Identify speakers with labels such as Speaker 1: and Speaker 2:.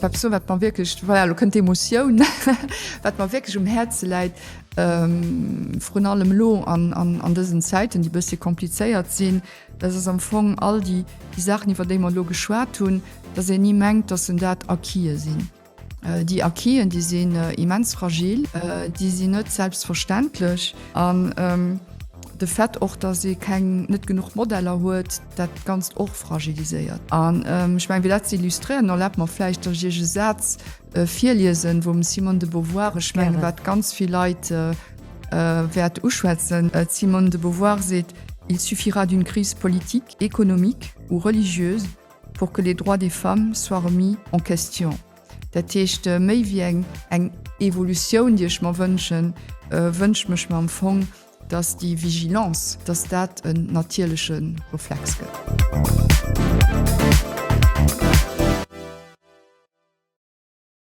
Speaker 1: eppes soen, wat mer wierklech, voilà, elo kënnt d'Emotioun, wat mer wierklech um Häerze läit, vrun allem elo an dësen Zäiten, déi e bëssche komplizéiert sinn, dat ass am Fong all déi Saachen, iwwer déi mer elo geschwat hunn, dass een ni mengt, dass en dat Acquise sinn. Déi Acquisen, déi sinn immens fragil, déi sinn net selbstverständlech. An de Fait och, datt ee keng, net genuch Modeller huet, dat Ganzt och fragiliséiert. An ech mengen, fir dat ze illustréieren, erlaabt mer vläicht, datt ech Iech e Saz virliesen, vum Simone de Beauvoir, ech mengen, wat ganz vill Leit wäert uschwätzen. D'Simone de Beauvoir seet, Il suffira d'une crise politique, économique ou religieuse pour que les droits des femmes soient remis en question. Dat heescht, méi wéi eng eng Evolutioun, déi ech mer wënschen, wënschen ech mer am Fong, dass déi Vigilance, dass dat en natierleche Reflex gëtt.